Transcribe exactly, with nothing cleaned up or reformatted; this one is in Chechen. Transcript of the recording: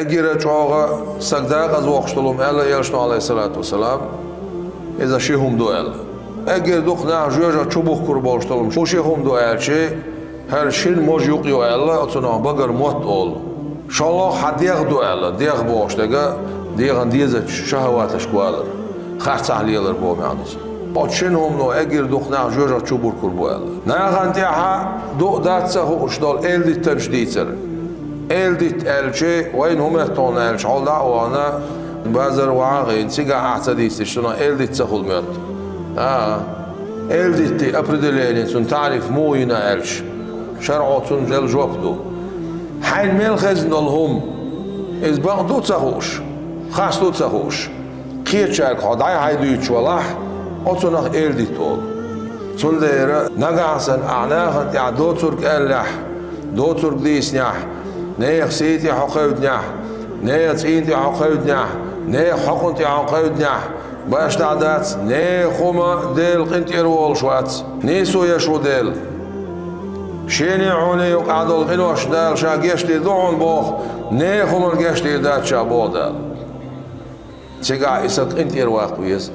Эггара чӀоагӀа саг декъаза воккхуш долу хӀума аьлла Элчано, Ӏалайхиссалату вассалам, иза ши хӀума ду аьлла. Эггара дукха нах жоьжахати чу бухкур болуш долу хӀума ши хӀума ду аьлча, хӀара шина можа юкъ ю аьлла, оцунах багара мотт олу. ШолгӀа хьан дегӀ ду аьлла, дегӀ бохуш дерг дегӀан дезачу шахӀаваташка валар, харцахь лелар боху маьӀна ду цуьнан. Оцу шина хӀумано эггара дукха нах жоьжахати чу бухкур бу аьлла. Нахана тӀехь ду а дац ца хууш долу эладиттанаш дийцар. Эладитта аьлча, вайна хӀун моьтту аьлча, хьол дӀа а вахана, базар вахьа а гӀийна, цигахь ахь ца дийцича, цунах эладитта ца хуьлу моьтту. А, эладиттан определени, цуьнан таӀриф муха йина аьлча, шарӀо цунна делла жоп ду. Хьайна мел хезна долу хӀума, иза бакъ ду а ца хууш, хас ду а ца хууш, кхечаьрга хьо дӀай-хьай дуьйцуш валахь, оцунах эладитта олу. Цундела нагахь санна ахь нахана тӀехь доцург аьллехь, доцург дийцинехь, нехан сий тӀе хьо кхевдинехь, нехан цӀийнан тӀе хьо кхевдинехь, нехан хьокъан тӀе хьо кхевдинехь, башха дӀа дац, нехан хӀума Дела къинтӀера волуш вац, нийсо еш ву Дела. Шена а хьуна а юкъахь долу къинош Дала Ша гечдийр ду хьуна боху, нехан хӀуманна гечдийр дац Ша боху Дала. Цигахь и саг къинтӀера ваккха веза.